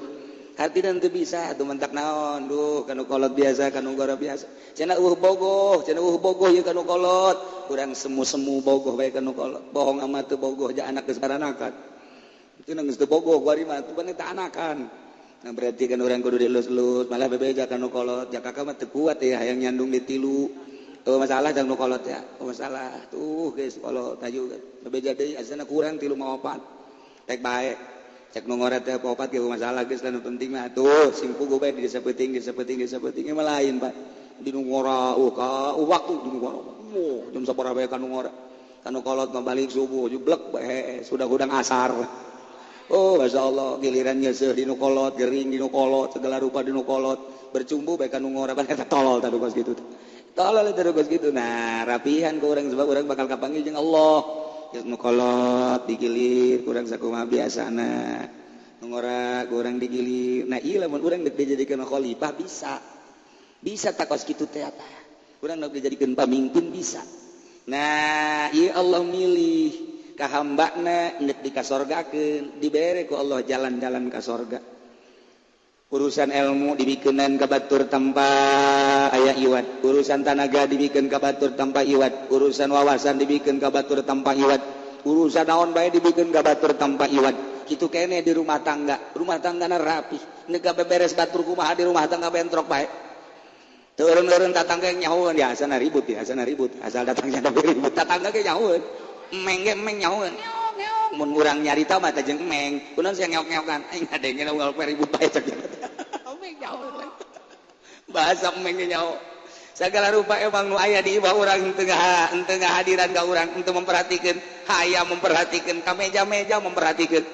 Hartina teu bisa atuh mentak naon duh kanu kolot biasa kanu ngora biasa. Cenah eueuh bogoh, cenah eueuh bogoh ieu kanu kolot. Urang semu-semu bogoh bae kanu kolot. Bohong amat teu bogoh ja anak geus baranakan. Itu geus teu bogoh kuari mah teu teh anakan. Nah berarti kan urang kudu dielus-elus, malah bebeja kanu kolot. Ja kakak mah teu kuat ya hayang nyandung di tilu. Oh masalah jang nu kolot ya. Oh masalah. Tuh geus kolot taju bebeja deui asana kurang 3 mah 4. Rek bae. Cek nu ngora teh opat ge masalah geus nu penting mah tuh sing puguh bae di desa peuting, desa peuting, desa peuting mah lain Pak. Di nu ngora ka waktu di nu ngora. Oh, jam sabaraha bae ka nu ngora. Kanu kolot mah balik subuh jublek bae sudah hudang asar. Oh, masyaallah giliran nyeuseuh di nu kolot, gering di nu kolot, segala rupa di nu kolot, bercumbu bae ka nu ngora pan eta tolol tah kos kitu. Tolol tah kos kitu. Nah, rapihan ku urang sebab urang bakal kapanggih jeung Allah. Geus nu kolot digilir kurang sakumaha biasana nu ngora kurang digilir. Nah ieu lamun urang deuk dijadikeun khalifah bisa bisa takos kitu teh apa urang deuk dijadikeun pamimpin bisa. Nah ieu Allah milih ka hambana deuk dikasorgakeun dibere ku Allah jalan-jalan ka sorga. Urusan ilmu dibikenan ka batur tanpa aya iwat, urusan tanaga dibikeun ka batur tanpa iwat, urusan wawasan dibikeun ka batur tanpa iwat, urusan naon bae dibikeun ka batur tanpa iwat. Kitu kene di rumah tangga, rumah tanggana rapih, neuk beberes batur kumaha di rumah tangga bentrok bae. Teu eureun-eureun tatangga nyahoeun biasana ribut, biasana ribut, asal datangnya tapi ribut tatangga ge nyahoeun. Emeng ge emeng nyahoeun. Mun urang nyarita mah teh jeung emeng, kunaon sia ngeok-ngeokan, aing ngadenge unggal poe ribut bae cek. Emeng nyaho. Bahasa emeng ge nyaho. Sagala rupa emang nu aya di imah urang teu ngahadiran ka urang, henteu memperhatikeun, hayang memperhatikeun, ka meja-meja memperhatikeun.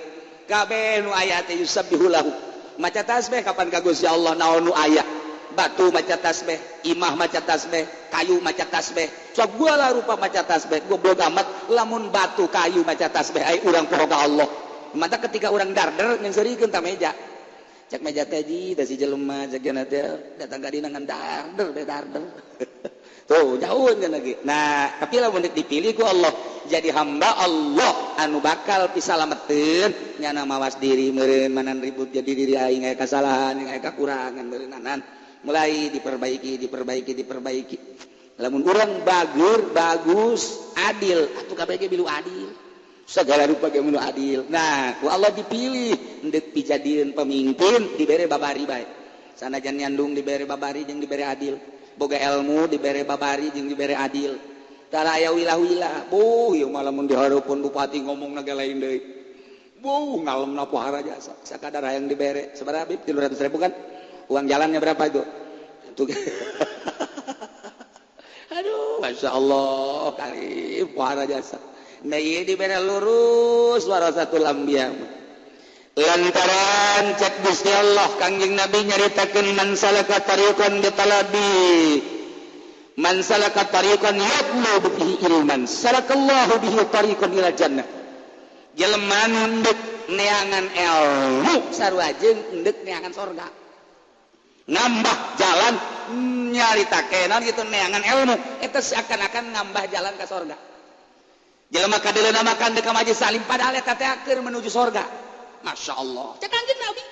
Kabeh nu aya teh yusabbihu lahu. Maca tasbih kapan ka Gusti Allah naon nu aya. Batu maca tasbih, imah maca tasbih, kayu maca tasbih. Sagala rupa maca tasbih, goblok amat lamun batu kayu maca tasbih ai urang poho ka Allah. Mata ketika urang darder nyeungseurikeun ta meja. Cek meja teh ji, da si jelema jagana teh datang ka dina ngan darder be darder. Tuh jauh kan lagi. Nah, tapi lamun dipilih ku Allah jadi hamba Allah anu bakal pisalameteun nyana mawas diri meureun manan ribut jadi diri aing aya kasalahan, aya kakurangan meureun. Mulai diperbaiki, diperbaiki, diperbaiki. Lamun urang bagur, bagus, adil, atuh kabeh ge milu adil. Segala rupa ge milu adil. Nah, ku Allah dipilih endek dijadieun pemimpin dibere babari bae. Sanajan nyandung dibere babari jeung dibere adil. Boga ilmu dibere babari jeung dibere adil. Tara aya wilah-wilah. Buh, ieu mah lamun dihareupeun bupati ngomongna ge lain deui. Buh, ngalemna pohara jasa. Sakadar hayang dibere. Sabaraha Bib? 300.000 kan? Uang jalannya berapa itu? Tuh. Aduh, masya Allah, kali puara jasa. Nah, ini diberi lurus warasatul anbiya. Lantaran cek Gusti Allah Kangjeng Nabi nyaritakeun man salaka tariqan bitalabi man salaka tariqan yatlu bihi ilman salakallahu bihi tariqan ila jannah. Jelema nu ndek neangan ilmu sarua jeung ndek neangan sorga. Nambah jalan nyarita kenan gitu neangan ilmu eta seakan-akan nambah jalan ke sorga. Jelema kadeuleuna makan deuk ka majelis salim padahal eta teh keur menuju sorga. Masya Allah. Cek Kangjeng Nabi.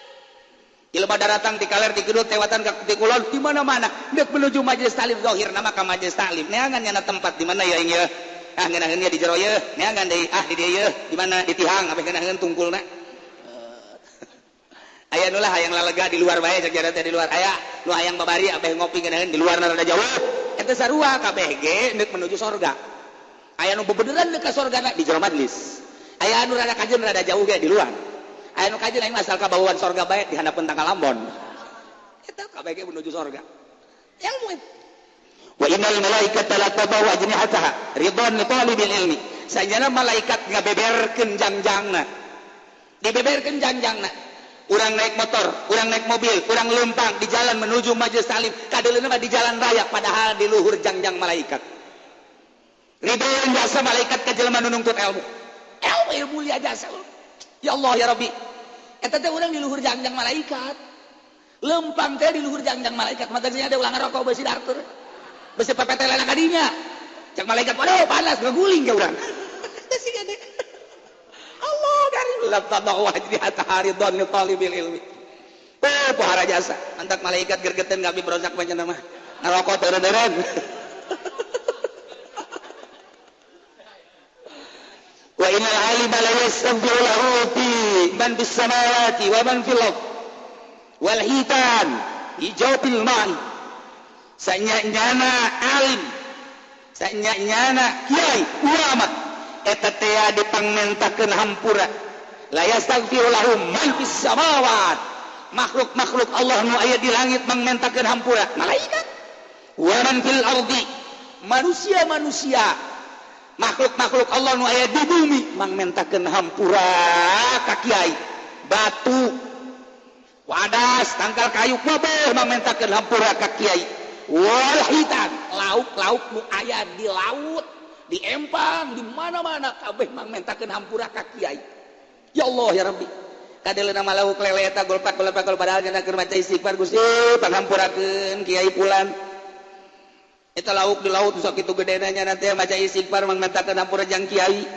Jelema daratang ti kaler ti kidul tewatan ka ti kulon di mana-mana deuk menuju majelis taklim zahir nama ka majelis taklim neangan nyana tempat di mana ya ieu ah ngeunaheun di jero ieu neangan deui ah di dieu di mana di tihang abeh ngeunaheun tungkulna. Aya nu lah hayang lalega di luar bae cek teh di luar aya nu hayang babari abeh ngopi ngeunaheun di luar rada jauh eta sarua kabeh ge deuk menuju sorga. Aya nu bebeneran deuk ka sorgana di jero majelis. Aya anu rada kajeun rada jauh ge di luar. Aya nu kajeun aing asal kabawaan sorga bae di handapeun tangkal ambon. Eta kabeh ge menuju sorga. Ilmu itu. Wa innal malaikata la tadau ajnihataha ridwan li talibil ilmi. Sajana malaikat ngabeberkeun jangjangna. Dibeberkeun jangjangna. Urang naik motor, urang naik mobil, urang lempang di jalan menuju majelis taklim, kadeuleuna mah di jalan raya padahal di luhur jangjang malaikat. Ribuan jasa malaikat ka jelema nu nungtut ilmu. Ilmu ieu mulia jasa. Ya Allah ya Rabbi. Eta teh urang di luhur jangjang malaikat. Lempang teh di luhur jangjang malaikat, mata ada ulang rokok besi dartur. Besi pepetelana ka dinya. Cak malaikat, waduh panas ngaguling ka urang. Teh gede. Allah dari lam tadau wajhi haridon li talibil ilmi. Oh, pohara jasa. Mantak malaikat gergeten gabi berozak banyak nama. Ngarokok teureun-teureun. Wa innal alima la yastaghfiru lahu fi man bis samawati wa man fil ardh wal hitan hijau fil ma'i. Sanyana alim, sanyana kiai ulama eta teh dipangmentakeun hampura. La yastaghfiru lahum man fis samawat. Makhluk-makhluk Allah nu aya di langit mangmentakeun hampura, malaikat. Wa man fil ardi, manusia-manusia, makhluk-makhluk Allah nu aya di bumi mangmentakeun hampura ka kiai. Batu, wadas, tangkal kayu kabeh mangmentakeun hampura ka kiai. Wal hitan, lauk-lauk nu aya di laut, di empang, di mana-mana kabeh mangmentakeun hampura ka kiai. Ya Allah ya Rabbi. Kadeleuna mah lauk lele eta golpak-golpak padahal nya keur maca istighfar Gusti panghampurakeun kiai pulan. Eta lauk di laut sok kitu gedena nya nanti maca istighfar mangmentakeun hampura jang kiai.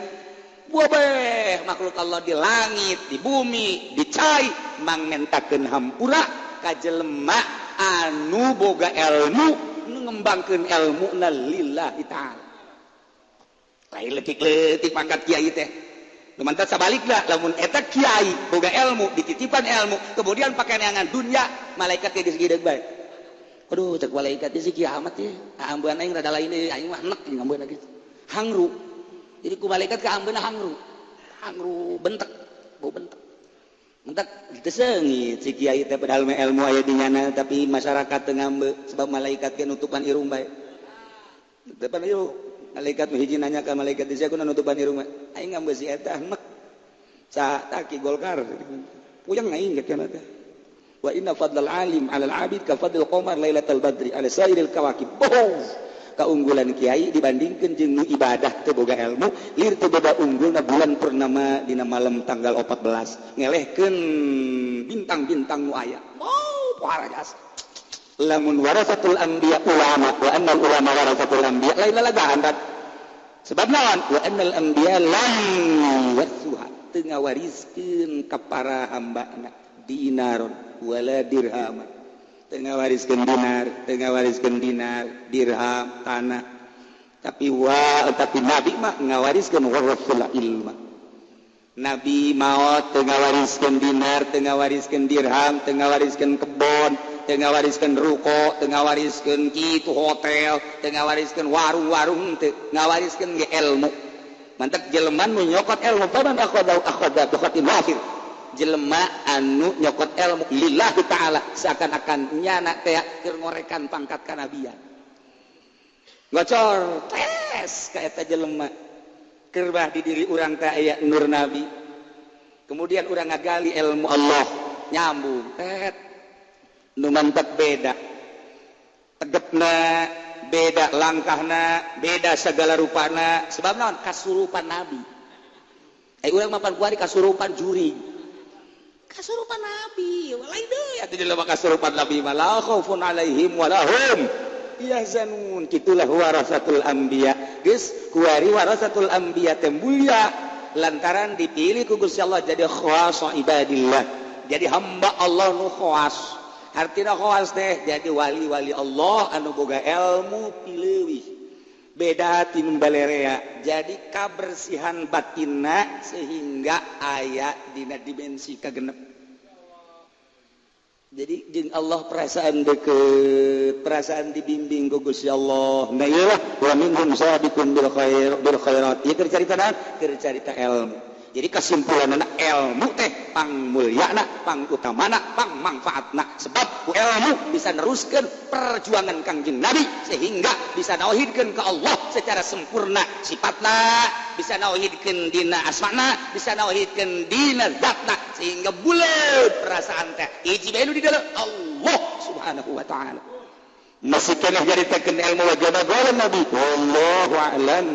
Kabeh makhluk Allah di langit, di bumi, di cai mangmentakeun hampura ka jelema anu boga ilmu, nu ngembangkeun ilmuna lillahi ta'ala. Lain leutik-leutik pangkat kiai teh. Nu mantat sabalikna lamun eta kiai boga ilmu, dititipan ilmu, kemudian pakeneangan dunya, malaikat ge geus gideug bae. Aduh, cek malaikat si kiamat ye. Ambeun aing rada lain deui, aing mah enek ngambeun geus. Hangru. Jadi ku malaikat ka ambeunna hangru. Hangru bentek, bau bentek. Mentak teu seungit si kiai teh padahal mah ilmu aya di nyana tapi masyarakat teu ngambe sebab malaikat ge nutupan irung bae. Nutupan irung. Malaikat mah hiji nanya ka malaikat di aku nutupan irung mah. Aing ngambe si eta enek. Sa taki Golkar. Puyeng aing ge kana teh. Wa inna fadlal alim 'alal 'abid ka fadlil qamar lailatal badri 'ala sairil kawakib. Bohong. Keunggulan kiai dibandingkeun jeung nu ibadah teu boga ilmu, lir teu boga unggulna bulan purnama dina malam tanggal 14 ngelehkeun bintang-bintang nu aya. Oh, pohara jasa. Lamun warasatul anbiya ulama wa annal ulama warasatul anbiya lain lalagaan rat. Sebab naon? Wa annal anbiya lam warsuha teu ngawariskeun ka para hambana dinaron wala dirham. Teu ngawariskeun dinar, teu ngawariskeun dinar, dirham, tanah. Tapi tapi nabi mah ngawariskeun warasul ilma. Nabi maot teu ngawariskeun dinar, teu ngawariskeun dirham, teu ngawariskeun kebon, teu ngawariskeun ruko, teu ngawariskeun kitu hotel, teu ngawariskeun warung-warung, teu ngawariskeun ge ilmu. Mantak jelema nu nyokot ilmu faman akhadha akhadha bi khatin wafir. Jelema anu nyokot ilmu lillahi ta'ala seakan-akan nyana teh keur ngorekan pangkat kanabian. Gocor tes ka eta jelema. Keur bah di diri urang teh aya nur nabi. Kemudian urang ngagali ilmu Allah nyambung tet. Nu mantek beda. Tegepna beda, langkahna beda, segala rupana sebab naon kasurupan nabi. Urang mapan kuari kasurupan juri. Kasurupan nabi lain deui atuh jelema kasurupan nabi mah la khaufun alaihim wala hum yahzanun. Kitulah warasatul anbiya. Geus kuari warasatul anbiya teh mulia lantaran dipilih ku Gusti Allah jadi khawasa ibadillah, jadi hamba Allah nu khawas. Artina khawas teh jadi wali-wali Allah anu boga ilmu pileuwih. Beda tinu balerea, jadi kabersihan batinna sehingga aya dina dimensi kagenep. Jadi jeung Allah perasaan deket, perasaan dibimbing ku Gusti Allah. Nah ieu wa minhum sabiqun bil khair bil khairat. Ieu keur carita naon? Keur carita ilmu. Jadi kesimpulanna, ilmu teh pang mulyana, pang utamana, pang manfaatna, sebab ku ilmu bisa neruskeun perjuangan Kangjeng Nabi sehingga bisa nauhidkeun ke Allah secara sempurna sifatna, bisa nauhidkeun dina asmana, bisa nauhidkeun dina zatna, sehingga bulat perasaan teh hiji bae di dalam Allah Subhanahu wa taala. Masih keneh nyaritakeun ilmu wajaba Nabi, wallahu a'lam.